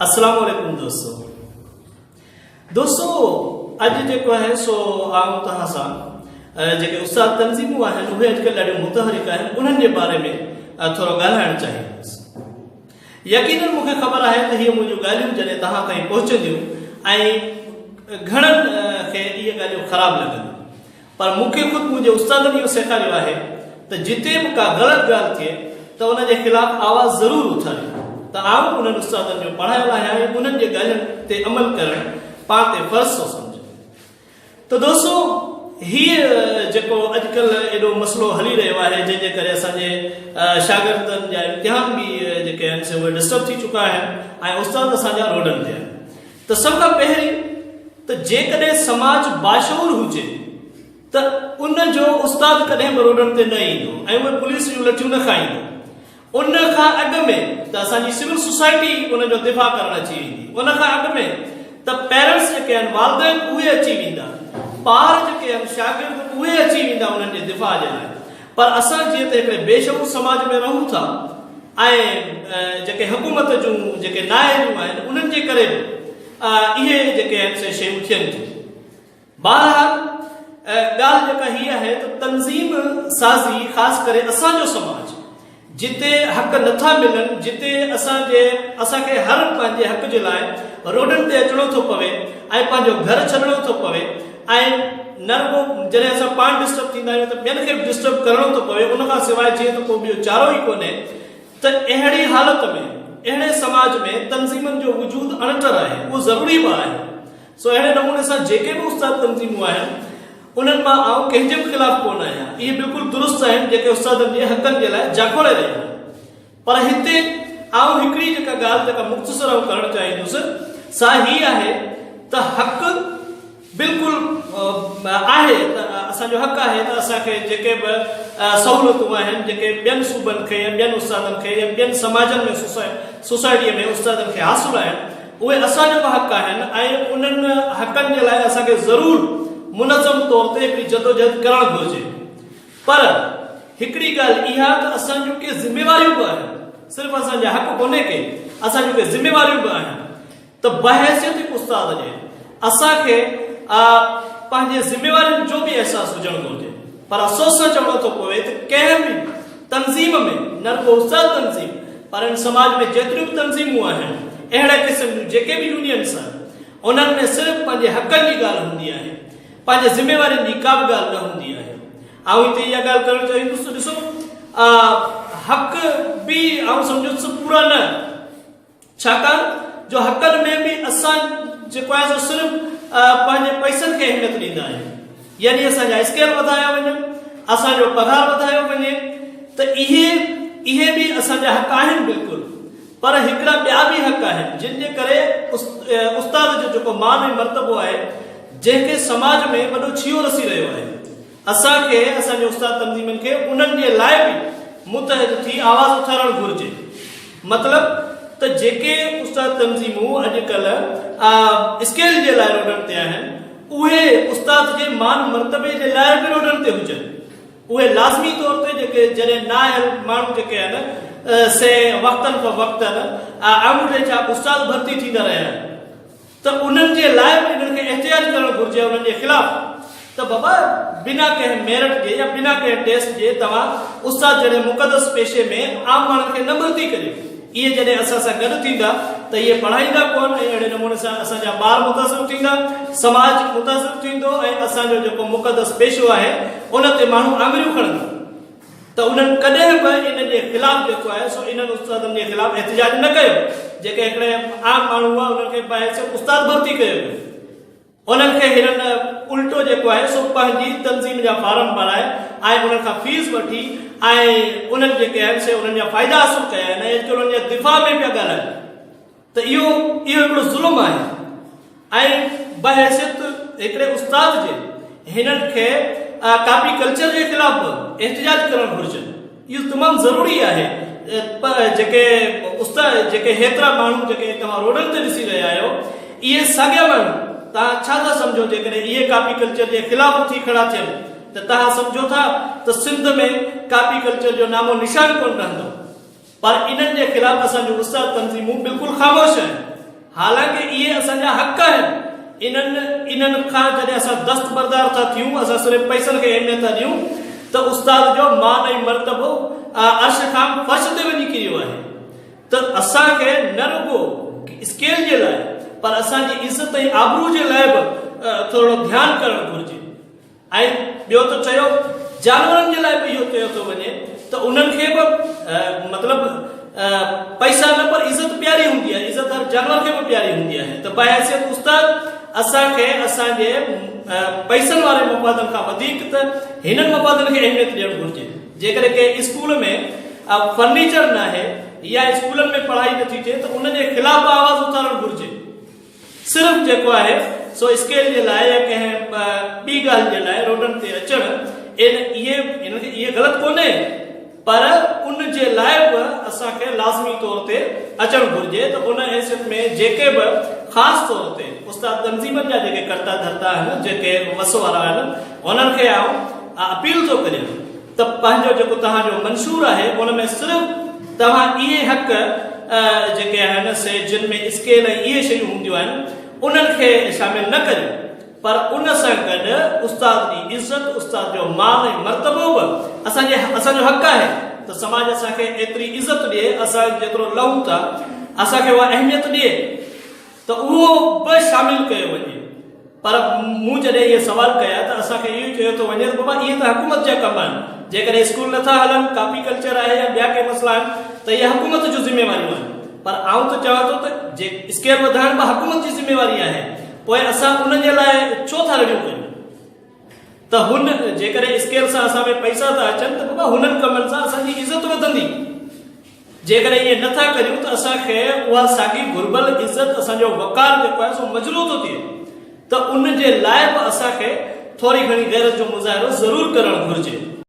السلام عليڪم دوستو دوستو اڄ جيڪو آهي سو آئون توهان سان جيڪي استاد تنظيمون آهن اهي اڄڪلهه ڏاڍيون متحرڪ آهن انهن جي باري ۾ ٿورو ڳالهائڻ چاهيندس يقينن مون کي خبر آهي ته هي منهنجون ڳالهيون جڏهن توهان تائين پهچنديون ۽ گهڻن کي اهي ڳالهيون خراب لڳنديون پر مون کي خود منهنجي استادن اهو سيکاريو آهي ته جتي به ڪا غلط ڳالهه ٿئي ته ان جي خلاف آواز ضرور اٿاريو ته آئون انهن استادن جو پڙهايل آهيان ۽ انهن جي ڳالهين تي عمل ڪرڻ پاڻ تي فرض ٿو سمجهان. ته دوستو هيء جيڪو اڄڪلهه ايڏو مسئلو هلي رهيو آهي جنهن جي ڪري اسان جي شاگردن جا امتحان به جيڪي آهن سي اهي ڊسٽرب ٿي چڪا آهن ۽ استاد اسان جا روڊن تي آهن ته سڀ کان پهرين ته جيڪڏهن سماج باشعور هجي ته ان جو استاد ڪڏهن به روڊن تي نه ايندو ۽ اهي پوليس جون لٺيون نه کائيندو. ان کان اڳ ۾ ته اسان جي سول سوسائٽي ان جو دفاع ڪرڻ اچي ويندي. ان کان اڳ ۾ ته پيرنٽس جيڪي آهن والدين اهي اچي ويندا. ٻار جيڪي آهن شاگرد اهي اچي ويندا انهن جي دفاع جي لاء. پر اسان جيئن ته هڪڙي بي شعور سماج ۾ رهون ٿا ۽ جيڪي حڪومت جون جيڪي نااهليون آهن انهن جي ڪري به اهي جيڪي آهن سي شيون ٿين ٿيون. بهرحال ڳالهه جيڪا هي آهي ته تنظيم سازي خاص ڪري اسان جو سماج جتي حق نٿا ملن جتي اسان جي اسان کي هر پنهنجي حق جي لاء روڊن تي اچڻو ٿو پوي ۽ پنهنجو گهر ڇڏڻو ٿو پوي ۽ نه رڳو جڏهن اسان پاڻ ڊسٽرب ٿيندا آهيون ته ٻين کي به ڊسٽرب ڪرڻو ٿو پوي ان کان سواء جيئن ته ڪو ٻيو چارو ئي ڪونهي ته اهڙي حالت ۾ اهڙي سماج ۾ تنظيمن جو وجود اڻٽر آهي اهو ضروري به آهي سو اهڙي نموني سان جيڪي به استاد تنظيمون آهن انهن مان آئون ڪنهن جي به خلاف ڪونه آهيان اهي بلڪل درست آهن جيڪي استادن جي حقن جي لاء جاکوڙي رهيون آهن پر هتي آئون هڪڙي جيڪا ڳالهه جيڪا مختصر آئون ڪرڻ چاهيندس سا هي آهي ته حق بلڪل آهي ته اسان جو حق آهي ته اسان کي جيڪي به سهولتون آهن جيڪي ٻين صوبن کي يا ٻين استادن کي يا ٻين سماجن ۾ سوسائٽيء ۾ استادن کي حاصل آهن اهي اسان جو به حق آهن ۽ انهن حقن جي لاء اسان کي ضرور منظم طور تي هڪڙي جدوجهد ڪرڻ گهرجي پر هڪڙي ڳالهه اها ته اسان جون ڪي ذميواريون به آهن صرف اسان جا حق ڪونهي ڪي اسان جون ڪي ذميواريون به آهن ته بحيثيت هڪ استاد جي اسان کي پنهنجي ذميوارين جو به احساس هجڻ گهرجي پر افسوس سان چوڻو ٿو پوي ته ڪنهن به تنظيم ۾ نه رڳو استاد تنظيم پر هن سماج ۾ جيتريون به تنظيمون آهن اهڙي قسم جون جيڪي به يونينس آهن انهن ۾ صرف پنهنجي حقن جي ڳالهه هوندي آهي پنهنجي ذميوارين جي ڪا به ڳالهه نه هوندي آهي آئون هتي اها ڳالهه ڪرڻ چاهيندس ته ڏسو حق به آئون سمجهندس پورا نه ڇاڪاڻ جو حقن ۾ به اسان جيڪو آهي سو صرف پنهنجي پئسن کي اهميت ڏيندا آهيون يعني اسان جا اسڪيل وڌايا وڃن اسان جو پگهار وڌايو وڃي ته اهي اهي به اسان جا حق آهن بلڪل پر هڪڙا ٻيا به حق آهن جن جي ڪري استاد جو جيڪو مان ۽ مرتبو آهي جنهن کي سماج ۾ وڏو ڇيهو رسي رهيو آهي اسان کي، اسان جي استاد تنظيمن کي انهن جي لاء به متحد ٿي آواز اٿارڻ گهرجي. مطلب ته جيڪي استاد تنظيمون اڄڪلهه اسڪيل جي لاء روڊن تي آهن، اهي استاد جي مان مرتبي جي لاء به روڊن تي هجن. اهي لازمي طور تي جيڪي جڏهن نااهل ماڻهو جيڪي آهن سي وقتن فوقتن آڱوٺي ڇاپ استاد ڀرتي ٿيندا رهيا آهن. ته انهن جي لاء به انهن کي احتجاج ڪرڻ گهرجي انهن جي خلاف ته بابا بنا ڪنهن ميرٽ جي يا بنا ڪنهن ٽيسٽ جي توهان استاد جهڙي مقدس پيشي ۾ عام ماڻهن کي نه ڀرتي ڪريو اهي جڏهن اسان سان گڏ ٿيندا ته اهي پڙهائيندا ڪونه ۽ اهڙي نموني سان اسان جا ٻار متاثر ٿيندا سماج متاثر ٿيندو ۽ اسان جو جيڪو مقدس پيشو آهي ان تي ماڻهو آڱريون کڻندا ته انهن ڪڏهن به ان جي خلاف جيڪو آهي سو انهن استادن جي خلاف احتجاج نه ڪيو جيڪي هڪڙي عام ماڻهو هئا انهن کي بحيثيت استاد ڀرتي ڪيو ويو انهن کي هنن الٽو جيڪو آهي سو پنهنجي تنظيم جا فارم ڀرائي ۽ انهن کان فيس وٺي ۽ انهن جيڪي آهن سي انهن جا فائدا حاصل ڪيا آهن ۽ اڄڪلهه انهن جي دفاع ۾ پيا ڳالهائن ته اهو اهو هڪڙو ظلم آهي ۽ بحيثيت هڪڙي استاد جي هنن کي ڪاپي ڪلچر جي خلاف به احتجاج ڪرڻ گهرجن اهو تمام ضروري آهي جيڪي استاد جيڪي هيترا ماڻهو جيڪي توهان روڊن تي ڏسي رهيا آهيو اهي ساڳيا ماڻهو توهان ڇا ٿا سمجهو جيڪڏهن اهي ڪاپي ڪلچر جي خلاف اٿي کڙا ٿين ته توهان سمجهو ٿا ته سنڌ ۾ ڪاپي ڪلچر جو نامو نشان ڪونه رهندو پر انهن جي خلاف اسان جون استاد تنظيمون بلڪل خاموش آهن. حالانڪه اهي اسان جا حق آهن. انهن انهن کان جڏهن اسان دستبردار ٿا ٿيون، اسان صرف پئسن کي اهميت ٿا ڏيون ته استاد جو مان ۽ مرتبو عرش کان فرش تي وڃي ڪريو آهي ته اسان کي نه رڳو اسڪيل جي لاء پر اسان جي عزت ۽ آبرو جي لاء به ٿورڙو ڌيان ڪرڻ گهرجي. ۽ ٻيو ته چيو جانورن جي لاء به اهو چيو ٿو وڃي ته انهن کي به مطلب پئسا نه پر عزت پياري هوندي آهي عزت هر جانور کي به پياري هوندي آهي ته بحيثيت استاد اسان کي اسان جي پئسن واري مفادن کان وڌيڪ ته هنن مفادن کي اهميت ڏيڻ گهرجي جيڪڏهن ڪنهن اسڪول ۾ فرنيچر ناهي يا اسڪولن ۾ پڙهائي نٿي ٿئي ته ان جي خلاف به آواز اٿارڻ گهرجي صرف جيڪو آهي سو اسڪيل جي لاء يا ڪنهن ٻي ڳالهه جي لاء روڊن تي اچڻ ان اهي ان کي اهي غلط ڪونهي پر ان جي لاء به اسان کي لازمي طور تي اچڻ گهرجي ته ان حيثيت ۾ جيڪي به خاص طور تي استاد تنظيمن جا جيڪي ڪرتا ڌرتا آهن جيڪي وس وارا آهن انهن کي آئون اپيل ٿو ڪريان ته پنهنجو جيڪو توهان جو منشور آهي ان ۾ صرف توهان اهي حق جيڪي آهن سي جن ۾ اسڪيل ۽ اهي شيون هونديون آهن انهن کي شامل نه ڪريو پر ان سان گڏ استاد جي عزت استاد جو مان ۽ مرتبو به اسان جي اسان جو حق آهي ته سماج اسان کي ايتري عزت ڏئي اسان جيترو لهون ٿا اسان کي اها اهميت ڏئي ته اهو به شامل ڪيو وڃي پر مون جڏهن اهي سوال ڪيا ته اسان کي اهو ئي چيو ٿو وڃي ته بابا اهي ته حڪومت جا ڪم آهن جيڪڏهن اسڪول نٿا هلن ڪاپي ڪلچر آهي يا ٻيا ڪي مسئلا آهن ته اهي حڪومت جون ذميواريون آهن پر آئون ته چوان ٿو ته جي اسڪيل وڌائڻ به حڪومت جي ذميواري آهي پوء اسان ان جي لاء ڇو ٿا رڙيون ڪيون ته هن جيڪڏهن اسڪيل سان اسان ۾ پئسا ٿا اچن ته بابا هنن ڪمن سان اسان جي عزت وڌندي جيڪڏهن ائين نه ٿا ڪريون ته اسان کي اها ساڳي گهربل عزت اسان جو وقار جيڪو آهي سو مجروح ٿو ٿئي ته ان جي لاء به اسان کي ٿوري گهڻي غيرت جو مظاهرو ضرور ڪرڻ گهرجي.